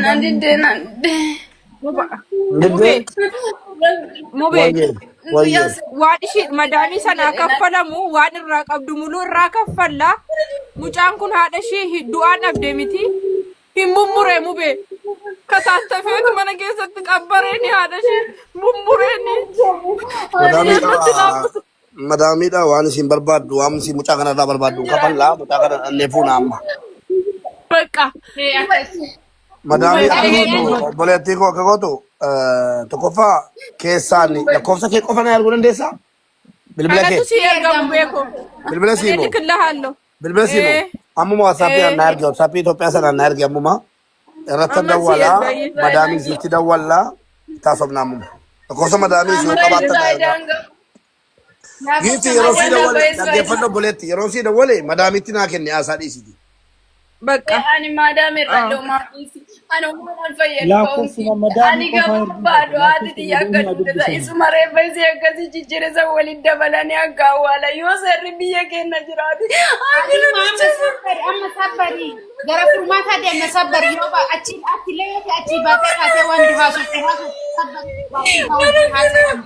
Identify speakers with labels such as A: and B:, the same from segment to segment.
A: Na diddee na diddee.
B: Mubee
C: Diddee
B: mubee
C: wayyee wayyee.
B: waan ishii madaamii sanaa kaffalamu waan irraa qabdu muluu irraa kaffalla. Mucaan kun haadha ishii du'aan dhabde miti. Hin mummuree mubee. Kataattafeetu mana keessatti qabbareeni haadha ishii mummureeni.
C: Madaamiidha
B: Natti naaf
C: madaamiidha waan isin barbaaddu waan isin mucaa kanarraa barbaaddu kafallaa mucaa kana dhannee fuuna amma.
B: Bakka.
C: Madaamii akka
B: Mubee
C: gootu obboleettii koo akka gootu tokkoffaa keessaan lakkoofsa kee qofa na arguu dandeessaa? Bilbila kee
B: Anatu si erga mubee koo.
C: bilbila
B: Ani
C: siimo
B: likillahallo.
C: bilbila siimo
B: Ee
C: ammuma waatsaappii
B: ee
C: na erge waatsaappii Itoophiyaa sanaan na erge ammuma irratti
B: amma si
C: dawwalaa
B: erga.
C: madaamii sitti dawwallaa taasofna ammuma lakkoofsa madaamii si yoo qabaattan na ergaa. Giifti yeroo sii dawwale dhaggeeffadhu obboleetti yeroo sii dawwale madaamitti naa kenni haasaa dhiisiti.
B: Bakka.
A: Ani maadaam irra dhoomaa ani uumamaan fayyadu
D: Lakkoofsuma madaamii
A: ani
D: qofa
A: gama
D: erguu
A: barbaadu
D: qabda.
A: haati
D: Lakkoofsa
A: tiyya akka
D: madaamii haa
A: dubbisa
D: dubbisanii.
A: isuma reeffa isii akkasii jijjiirisa waliin dabalanii akka awwaala yoo seerri biyya keenya jiraate ani
E: Aliima amma
A: namicha
E: sabbari amma sabbari gara furmaataa deemna sabbari yoo achi achillee yoo ta'e achii baatee kaatee waan duhaa softu haasoftu sabbari
A: mana
E: waan
A: kana
E: haasawamu.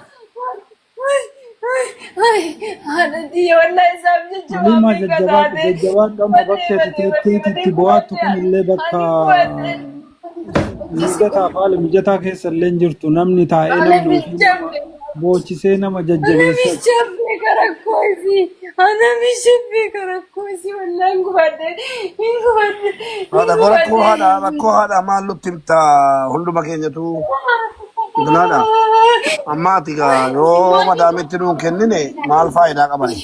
A: Haadha tiyya wallahi isaaf jecha waan
D: Aliimaa
A: meeqa
D: jajjabaadhu
A: taate
D: jajjabaadhu amma
A: badee
D: bakki ati
A: badee badee
D: teetteetti
A: badee
D: itti bo'aattu
A: gubadde
D: kun illee
A: ani
D: bakka
A: gubadde.
D: mijataaf haala mijataa keessa illee hin jirtu namni taa'ee
A: Ana
D: namni ofii nama
A: mijjabne.
D: boochisee nama
A: Ana
D: jajjabeessa.
A: mijjabne karakkoo isii. Ana mijjabne karakkoo isii wallahi hin gubadde. Hin gubadde. Hin
C: Haadha koo rakkoo
A: gubadde.
C: haadha rakkoo haadha maal nutti himta hunduma keenyatu Ganaadha. Amma ati gaa yoo madaamitti nuun kennine maal faayidaa qabani?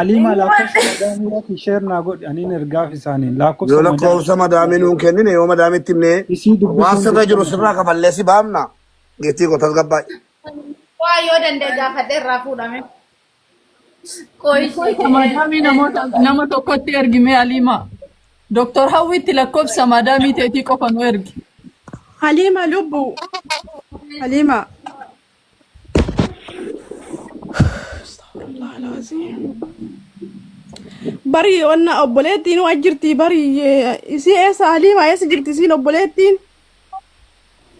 D: Aliimaa lakkoofsa madaamii irratti sheer naa godhi aniin ergaaf isaaniin
C: Yoo
D: lakkoofsa madaamii
C: lakkoofsa madaamii nuun kennine yoo madaamitti himne
D: isii
C: waan
D: dubbisuun
C: sirra jiru
D: dirqama.
C: sirraa kafallee si baafna. Geettii koo tasgabbaa'e.
E: Waa yoo danda'e gaafadhe irraa fuudhame.
F: Lakkoofsa madaamii namoota nama tokkotti ergime Aliima. Doktor Hawwiitti lakkoofsa madaamii teetii qofa nu ergi.
G: Halima lubbu. Halima. Bari wanna obboleettiin waa jirti bari isii eessa Halima eessa jirti isiin obboleettiin?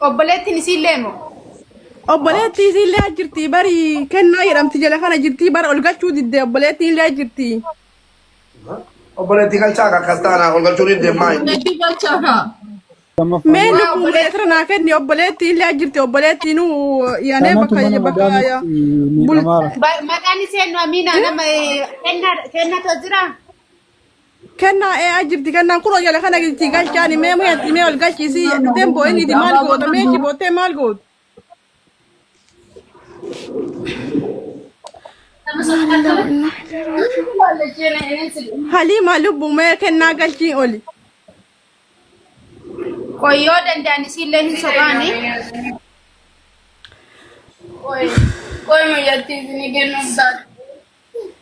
E: Obboleettiin isiillee moo?
G: Obboleettii isiillee as jirti bari kennaa jedhamti jala kana jirti bara ol galchuu didde obboleettiin illee as jirti.
C: Obboleettii galchaa akka akkas taanaa ol galchuu didde maayi.
F: Obboleettii galchaa kaa.
D: Lammaffaan
G: Mee
E: Waa
G: lubbuu
E: obboleettii
G: meetira naa kenni obboleettiin illee as jirti obboleettiin yaanee
D: kanatu
G: bakka
D: mana
G: bakka
D: madaamitti
G: bul
D: miidhamaara.
E: Maqaan ishee nu Amiina nama kennaa kennatu jira.
G: Kennaa ee as jirti kennaan kunoo jala kana jirti galchaani mee mee mee ol galchiisi dhufteen boo'iniiti maal goota mee ishii boottee maal gootu. Halima lubbu mee kennaa galchii oli.
E: Qoy yoo danda'an isiillee hin soqaani.
A: Qoy qoy muyyattii isinii kennuuf taate.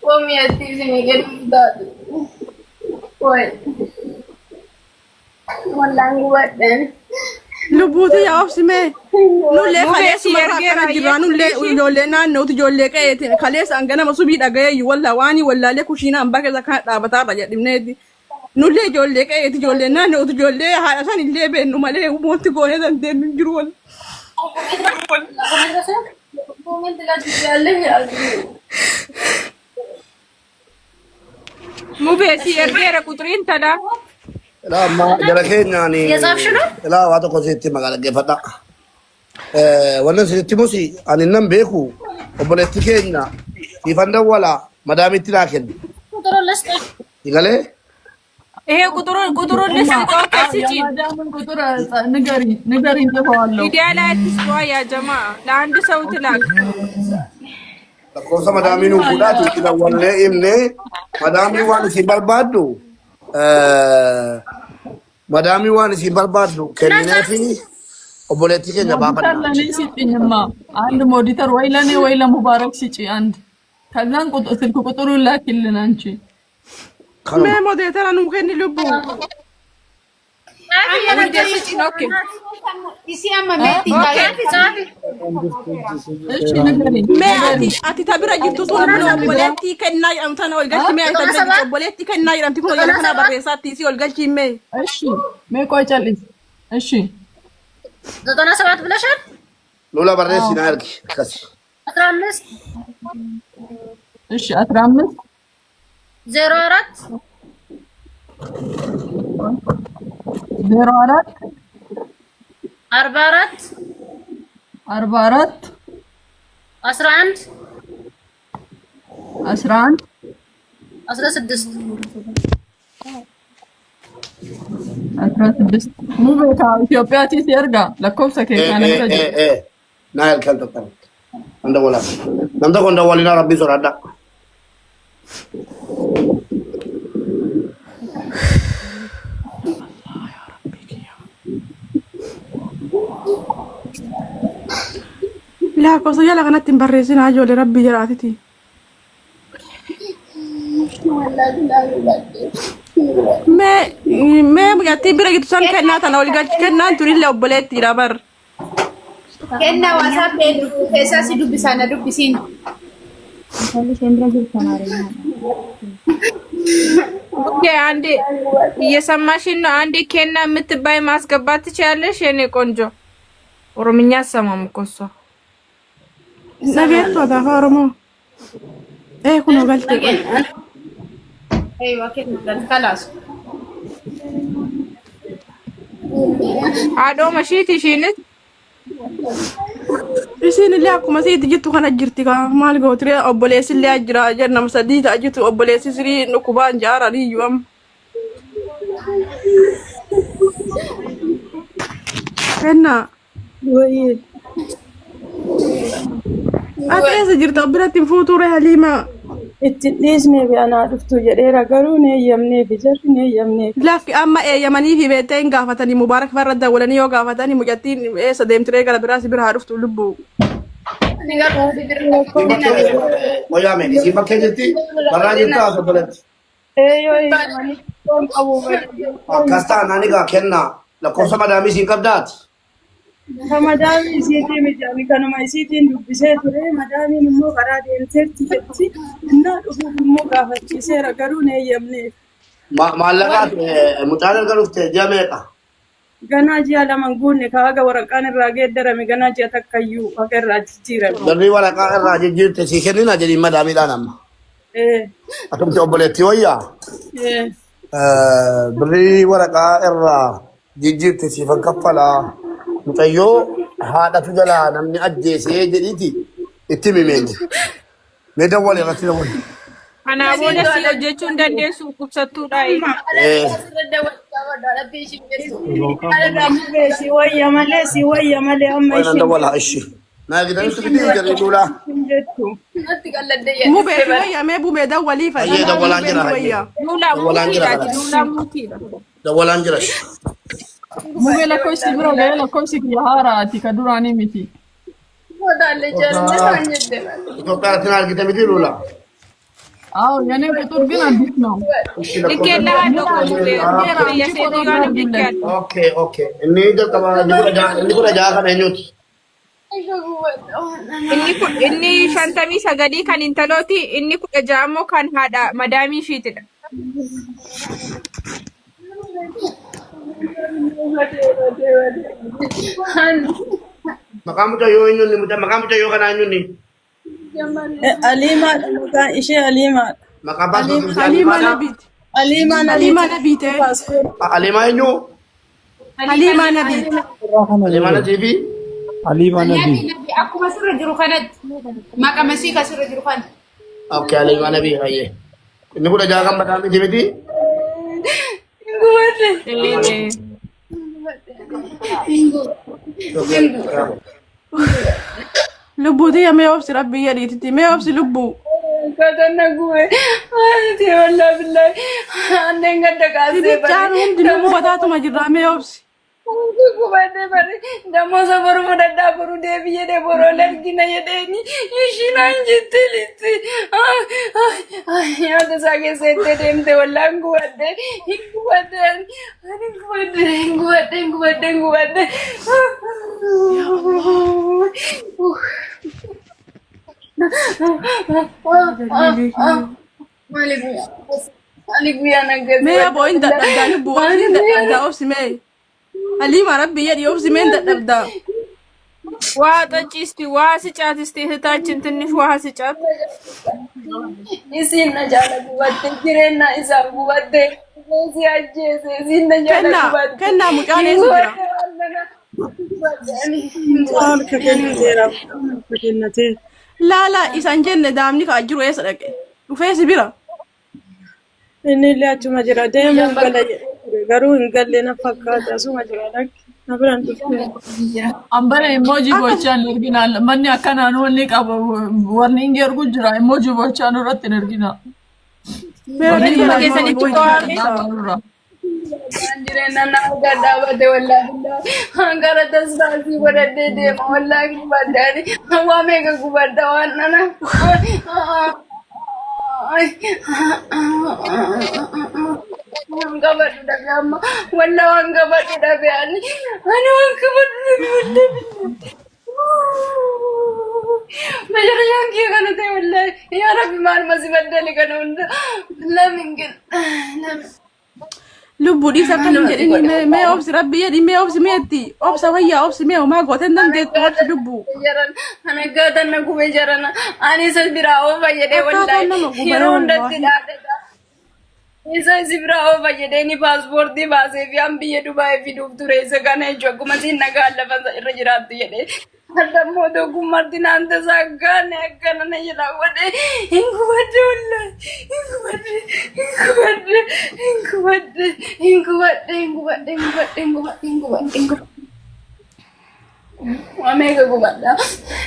A: Qoy muyyattii isinii kennuuf taate. Qoy wallaan gubadheen.
G: Lubbuuti yaa obsi mee. Nullee
B: Mubee si
G: kaleessuma irraa
B: ergeera
G: akkana jirra nullee
B: ayyee
G: ijoollee naannootu ijoollee qe'eetiin kaleessa hanga nama subii dhagayeeyyu walla waanii wallaalee kushiinaan bakka isa kana dhaabataarra jedhimneeti. Nullee ijoollee qe'eeti ijoollee naannootu ijoollee haadha san illee beennu malee wanti goonee dandeenyu hin jiru walla.
B: Mubee si ergeera quxuriin talaa.
C: Ilaa amma jara keenyaan
E: የጻፍሽ ነው?
C: ilaa waa tokko sitti maqaa dhaggeeffadha. Wannan sitti musi ani nan beeku obboleetti keenya siifan dawwala madaamitti naa kenni. Galee
B: ይሄ ቁጥሩን ቁጥሩን ልስጥ። ኦኬ ስጪ።
F: የማዳምን ቁጥር ንገሪኝ ንገሪኝ፣ ጽፈዋለሁ።
B: ሚዲያ ላይ አትስጧ ያ ጀማ ለአንድ ሰው ትላክ።
C: lakkoofsa madaamii nuu fuudhaati itti dawwallee himnee madaamii waan isin barbaaddu madaamii waan isin barbaaddu kennineefi obboleettii keenya
F: ሞዲተር
C: baafanna.
F: ለእኔ ስጭኝማ፣ አንድ ሞዲተር ወይ ለእኔ ወይ ለሙባረክ ስጪ አንድ። ከዛን ስልክ ቁጥሩን ላኪልን አንቺ።
C: Kanuma.
G: Mee modeetara nuu kenni lubbuu.
E: Amma
B: Mubee ስጪን። ኦኬ
E: Isii amma meetti
B: Okay.
A: Tsaafi.
F: እሺ ንገሪኝ
G: Mee
F: ንገሪኝ።
G: ati ati ta bira jirtu tun kun obboleettii kennaa jedhamtu tana ol galchi mee ati ta bira jirtu obboleettii kennaa jedhamti kun jala kana barreessaatti isii ol galchi mee.
F: እሺ mee ቆይ ጨልስ። እሺ
A: 97 ብለሻል።
C: Lula barreessi naa ergi akkasi.
A: 15
F: እሺ 15
A: 04
F: 04
A: 44
F: 44
A: 11
F: 11
A: 16
F: 16 ሙቤ ከኢትዮጵያቲ ሲርጋ ለኮብሰ
C: Eh
F: keessa
C: eh
F: bira
C: eh
F: jiru
C: eh naa ergi kan tokko. Nan dawwalaa. Nam tokko hin dawwalinaa rabbii sodaadhaa.
G: Lakkoofsa jala kanatti hin barreessinaa ijoollee rabbii jiraatiti. Mee mee mucattii bira jirtu san kennaa tana ol galchi kennaan tunillee obboleettiidha bar.
E: Kennaa waasaap keessaa si dubbisaa na dubbisiin.
B: Okay አንዴ እየሰማሽን ነው? አንዴ ኬና የምትባይ ማስገባት ትችያለሽ የኔ ቆንጆ። ኦሮምኛ አሰማም እኮ እሷ።
G: Dhageettu ati afaan Oromoo. Ee kunoo galtee qoy.
E: Eeywa kennu kalaasu.
B: Haadhoo mashiiti ishiinis
G: Isiin illee akkuma isiitti jirtu kana jirti kaa maal gootire obboleessi illee jira nama sadii ta'a jirtu obboleessi sirii dhukkubaan jaaranii iyyuu amma. Kennaa.
H: Wayii.
G: Ati eessa jirta biratti hin fuutuu ree Haliimaa?
H: Itti hin dhiisneef anaa dhuftu jedheera garuu hin eeyyamneef jarri hin eeyyamneef.
G: Lakki amma eeyyamanii fi beektee hin gaafatanii Mubaarak farra dawwalanii yoo gaafatanii mucattiin eessa deemtiree gara biraa si bira haa dhuftu lubbuu.
C: Isiin bakkee wayyaa mee isiin bakkee jirti barraa jirta as obboleetti.
H: Ee yoo eeyyamanii foon qabu malee.
C: Akkas taanaan egaa kennaa lakkoofsa madaamii isiin qabdaati.
H: Ka madaamii isiitii miti ani kanuma isiitiin dubbisee ture madaamiin immoo karaa deemteerti jetti innaa dhufuuf immoo gaafachiiseera garuu hin eeyyamneef.
C: Maallaqaat mucaan erga dhufte ji'a meeqa?
H: Ganaa ji'a lama hin guunne ka haga waraqaan irraa geeddarame ganaa ji'a takkayyuu haga irraa jijjiirame.
C: Birrii waraqaa irraa jijjiirte sii kennina jedhiin madaamiidhaan amma.
H: Ee
C: Atumti obboleettii wayyaa
H: ee
C: birrii waraqaa irraa jijjiirte siifan kaffalaa mucayyoo haadhatu jalaa namni ajjeesee jedhiiti itti himi. Mee dawwali irratti dawwali.
B: Kanaa booda si hojjechuu hin dandeessu dhukkubsattuudha.
C: Eh.
H: Mubee si wayya malee si wayya malee amma
C: Waan
H: ishiin
C: dawwala ishi. Naa gidan su fiti jarri duula.
H: hin jettu.
G: Mubee si wayya mee bumee dawwalii fa'i.
C: Hayyee dawwalaan
G: Mubee
C: jira
G: si
C: hayyee.
G: wayya.
B: Luulaa
C: Dawwalaan jira
B: muutiidha.
C: kanas.
B: Luulaa muutiidha.
C: Dawwalaan jira.
F: Mubee lakkoofsi bira ga'ee lakkoofsi kiyya haaraati ka duraanii miti.
C: Itoophiyaa irratti na argite miti luula.
F: አዎ የኔ ቁጥር ግን አዲስ ነው።
C: Ishi lakkoofsa.
B: ልኬልሃለሁ እኮ ሙቤ
F: ጌራ አንቺ follow
B: የሴትዮዋንም
F: አድርጊለት።
B: ልኬያለሁ።
C: Okay. Inni jalqaba inni 16 kan eenyuti?
B: Inni kun inni 59 kan intalooti inni 16 immoo kan haadha madaamii ishiitidha.
C: Maqaan mucayyoo eenyuuni? Maqaan mucayyoo kanaa eenyuuni?
H: Aliimaadha maqaan ishee Aliimaadha.
C: Maqaan paaspoortii ishee
G: Haliimaa
C: Aliimaadha.
G: Nabiiti.
H: Aliimaa
G: Haliimaa Nabiite.
H: Paaspoortii.
C: Aliimaa eenyu?
G: Haliimaa Nabiiti.
C: Aliimaa Natiifi.
D: Aliimaa
E: Nabi
D: Nabii.
E: nabi akkuma sirra jiru kanatti maqaa masii ka sirra jiru kana.
C: Okay, Aliimaa Nabii hayyee. Inni 16 kan mataa miti miti.
B: Ee,
G: Lubbuu tiyya mee obsi rabbii jedhiititti mee obsi lubbuu. Sibichaan hundinuu gubataatuma jirra mee obsi.
A: Gubadhe bari damoosa boru fudhadhaa boru deebi jedhee boroo argina jedheeni ishiin aan jette litti. Nyaata isaa keessa itti deemte wallaan gubadhe hin gubadhe ani gubadhe hin gubadhe hin gubadhe hin gubadhe. Maali guyyaa maali guyyaan akkasii
G: Mee aboo hin dadhabdaa lubbuu obsi hin dadhabdaa obsi mee. Haliima rabbi jedhi obsi mee hin dadhabdaa.
B: ውሃ ጠጪ እስቲ፣ ውሃ ስጫት እስቲ እህታችን ትንሽ ውሃ ስጫት።
A: Isiin na jaala gubatte jireenya isaa gubatte si ajjeese isiin na jaala
G: Kennaa
A: gubatte.
G: kennaa mucaan eessa jira?
H: Harka kennateera. Harka kennateera.
G: Laala isan jenne daamni ka'a jiru eessa dhaqe? Dhufee si bira.
H: Inni illee achuma jira. Deemuun gala jedhee ture. Garuu hin galle na fakkaata. Asuma jira lakki. Na biraan dhufte.
F: Ambara emoji
G: Akka
F: gochaan ergina. Manni akkanaan wanni qabu warni hin ergu jira. Emoji gochaan irratti hin ergina.
G: mee
F: Warni
G: rabbi
B: Mana
G: jedhi
B: keessanitti
G: emoji
B: qo'ame.
G: barreessaa.
F: irra.
A: Jireenya na argaa dhaabate wallaahi hangara tasfaasii godhadhee deema wallaahi gubadhaani waa meeqa gubadha waan nana. Waan qabadhu dhabe amma wallaa waan qabadhu dhabe ani ani waan qabadhu dhabe wallaahi. Majarayaan kiyya kana ta'e wallaahi yaa rabbi maaluma si baddale kana hunda lamin lamin.
G: Lubbuu dhiisa akkas hin jedhini mee mee obsi rabbi jedhi mee obsi mee itti obsa wayyaa obsi mee homaa gootee hin dandeettu obsi lubbuu.
A: Jaran ana gaatan na gube jarana ani isa biraa oofa jedhee
G: Akkaataan
A: wallaahi
G: nama gubara
A: yeroo hundatti
G: wallaahi.
A: dhaadata. Isa isi biraa oofa jedhee ni paaspoortii baasee fi an biyya Dubaayii fiduuf ture isa kana jechuun akkuma siin nagaan lafa irra jiraattu jedhee. Hadda immoo tokkummaatti naan tasaa akkaane akkana na jedha godhe hin gubadhe wallaahi hin gubadhe hin gubadhe hin gubadhe hin gubadhe hin gubadhe hin gubadhe hin gubadhe hin gubadhe hin gubadhe. Waa meeqa gubadha.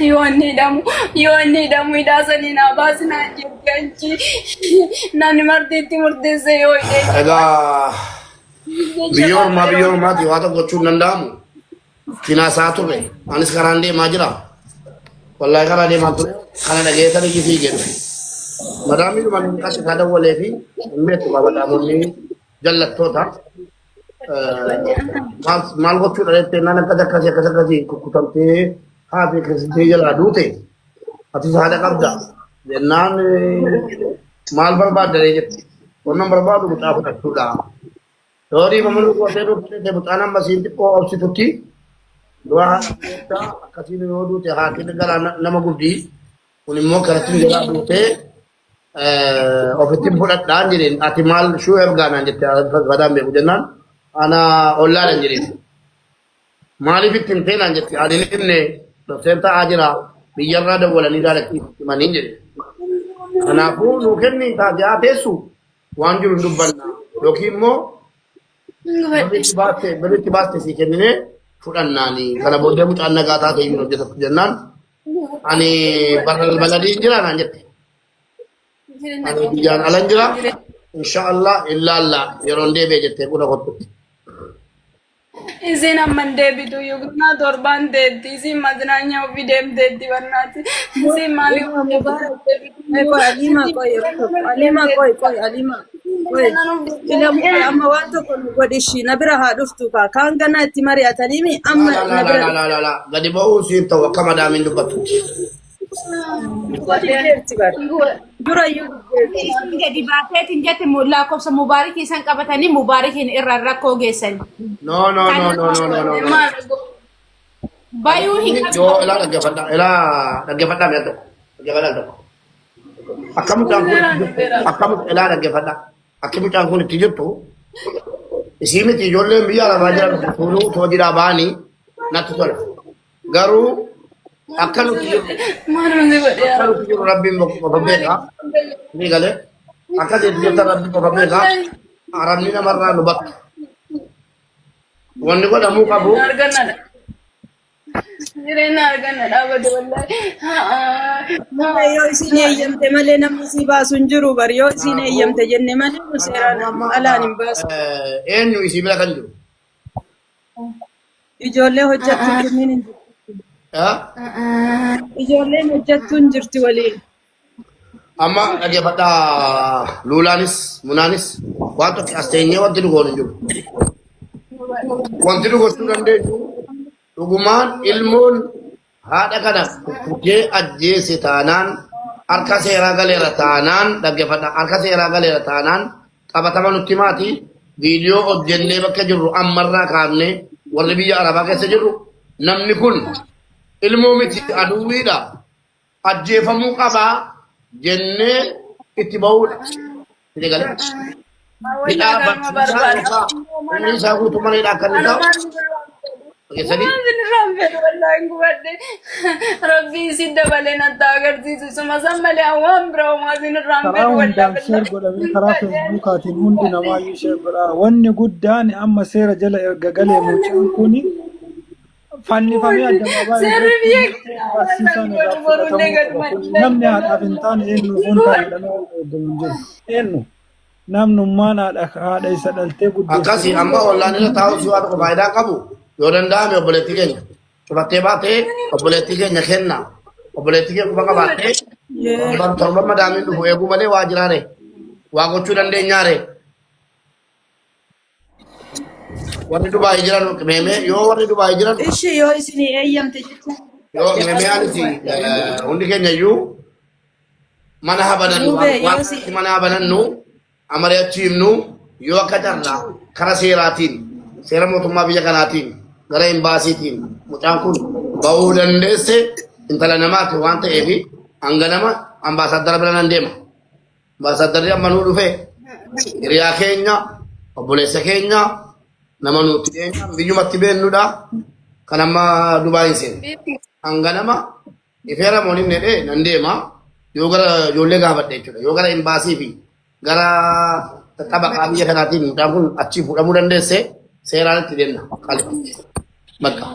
A: Yoo inni hidhamu yoo inni hidhamu hidhaa sanii naa baasinaa jetti achi namni marti itti murteesse yoo hidhee
C: Egaa biyya ormaa biyya ormaati waa tokko gochuun danda'amu. Finaasaa turre anis karaan deemaa jira. Wallaahi karaa deemaa ture kana dhageessan iyyi fiigee dhufe. Madaamii dhuma inni qassi isaa dawwalee fi hin beektu madaamonni jallattoota. Maal maal gochuudha jettee naan akkas akkasii akkas akkasii kukkutamtee haati akkasitee jalaa duute atis haadha qabda jennaan maal barbaadda jette. Wannan barbaadu mucaa fudhachuudha. Yoo dhiifama nu gootee nu fudhate mucaan amma siin xiqqoo obsitutti du'a haadha goottaa akkasiin yoo duute haati garaa nama gubdii kun immoo kanatti nu jalaa duutee ofitti fudhadhaan jedheen ati maal shuu ergaanaan jette badaan beeku jennaan ana ollaadhaan jedheen maaliif itti himtee naan jette ani hin himne dhokseen ta'aa jira biyyarraa dawwalanii jaalatti himaniin jedhe kanaafuu nuu kenni taatee haa teessu waan jiru hin dubbanna yookiin immoo birritti baaste birritti baaste sii kenninee fudhannaani kana booddee mucaan nagaa taate hin hojjetatu jennaan ani balbaladiin jira naan jette ani biyyaan alan jira inshaallah illaalla yeroon deebi'e jettee quna kottutti.
A: Isiin amma hin deebitu yookiin torbaan teetti isiin mazinaanya ofii deemteetti barnaati isiin maaliif
H: Mubarak. Qoy Alima qoy yeroo tokko. Alima qoy qoy Alima qoy. Ila muke amma waan tokko nu godhi ishii na bira haa dhuftu kaa. Kaan ganaa itti mari'ataniimi amma
C: La
H: na
C: la
H: bira
C: la la la la gadi ba'uun siin ta'u akka madaamiin dubbattutti.
H: dhufteerti bara. Dura iyyuu dhufteerti.
E: Isin gadi baateetiin jette lakkoofsa mubaarikii isaan qabatanii mubaarikiin irra rakkoo geessan.
C: No no no no no no no no.
E: Bayuu hin
C: Yoo
E: qabdu.
C: ilaa dhaggeeffadhaa ilaa dhaggeeffadhaa mi'a tokko dhaggeeffadhaa tokko. Akka mucaan kun itti jirtu akka ilaa dhaggeeffadhaa akka mucaan kun itti jirtu isii miti ijoolleen biyya arabaa jiran fuuluu hojiidhaa ba'anii natti tola. Garuu akka nuti jirru
A: Maaluma si godhe
C: akka nuti jirru rabbiin qofa beeka. Ni galee akka itti jirtan rabbiin qofa beeka. Arabni namarraa nu bakka. Wanni godhamuu qabu
A: Argannadha. Jireenya arganna dhaabate wallaahi.
H: Yoo isin eeyyamte malee namni si baasu hin jiru bari yoo isin eeyyamte jenne malee nu seeraan alaan hin baasu.
C: eenyu isii bira kan jiru.
H: Ijoollee hojjettu kunniin hin jirtu.
C: Ah?
H: Ijoolleen hojjettu hin jirti waliin.
C: Amma dhaggeeffadhaa Luulaanis Munaanis waan tokko as teenyee wanti nu goonu hin jiru. Wanti nu gochuu dandeenyu dhugumaan ilmoon haadha kana kukkutee ajjeese taanaan harka seeraa galeera taanaan dhaggeeffadhaa harka seeraa galeera taanaan qabatama nutti himaati viidiyoo hojjennee bakka jirru ammarraa kaafnee warri biyya arabaa keessa jirru namni kun ilmoo miti aduwwiidha ajjeefamuu qabaa jennee itti bahuudha. Itti galee. Hidhaa
A: Wallaa kanuma
C: barsiisaa
A: barbaada.
C: yookaan umrii isaa guutuu mana hidhaa akka inni ta'u dhageessanii
A: Waan isin fedhu wallaahi hin gubadhe. Rabbii isin dabalee natti agarsiisu. Suma san malee waan biraa homaa isin irraan
D: Karaa
A: fedhu
D: hundaan
A: wallaahi
D: share godhamee karaa feesbuukaatiin hundi namaayyuu share godhaa. Wanni guddaan amma seera jala erga galee mucaan kun fannifamee addabaabaayii
A: Seerri
D: irratti
A: biyya
D: murteen barsiisaan irraa fudhatamuu qaba. Kun namni haadhaaf hin taane eenyuuf hin taane jedhamee waan eegamu hin jiru. Eenyu namnummaan haadha haadha isa dhaltee guddifte
C: akkasii amma ollaan irra taa'u si waan tokko faayidaa qabu yoo danda'ame obboleettii keenya cufattee baatee obboleettii keenya kenna obboleettii keenya quba qabaattee torban torban madaamiin dhufu eeguu malee waa jiraare waa gochuu dandeenyaare warri Dubaayii jiran meemee yoo warri Dubaayii jiran
H: Ishi yoo isinii eeyyamte jecha.
C: yoo meemee anis hundi keenya iyyuu mana habanannu
H: Mubee yoo
C: waan
H: si
C: mana habanannu amari'achiifnu yoo akka carraa kara seeraatiin seera mootummaa biyya kanaatiin gara imbaasiitiin mucaan kun bahuu dandeesse intala namaati waan ta'eef hanga nama ambaasaaddara bira nan deema. Ambaasaaddarri amma nuu dhufe hiriyaa keenya obboleessa keenya nama nuti keenya biyyumatti beennudha kan amma Dubaayin seenu. Hanga nama ifeera mooniin jedhee nan deema yoo gara ijoollee gaafadhe jechuudha yoo gara imbaasii fi gara xabaqaa biyya kanaatiin mucaan kun achii fuudhamuu dandeesse seeraan itti deemna qali bakka.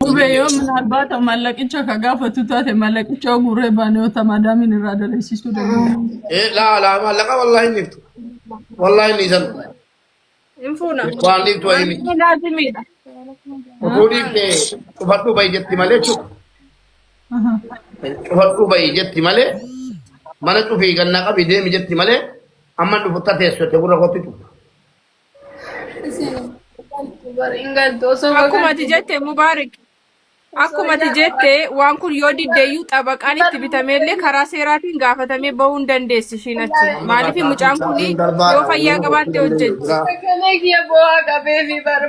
F: Mube yoo ምናልባት mallaqicha ka gaafatu taate mallaqicha guurree baane yoo tamaadaamiin irraa daleessisuu dandeenya.
C: Eh laa laa maallaqa wallaahi hin dhiiftu wallaahi hin dhiisan
B: Hin fuuna.
C: waan dhiiftu wayii miti.
B: Laazimiidha.
C: Utuu dhiifte cufadhuu bahi jetti malee jechuudha. Cufadhuu bahi jetti malee mana cufii gannaa qabii deemi jetti malee amma dhufu tateessu jettee gurra kootti cufta.
B: Akkuma ati jette Mubaarik. Akkuma ati jette waan kun yoo diddeeyyuu xabaqaan itti bitameellee karaa seeraatiin gaafatamee bahuu hin dandeessi ishiin achi.
C: Amma
B: Maaliif mucaan kun
C: sa'aatiin darbaadha.
B: yoo fayyaa qabaatte hojjetti.
A: Sagalee kiyya bu'aa qabee fi bara.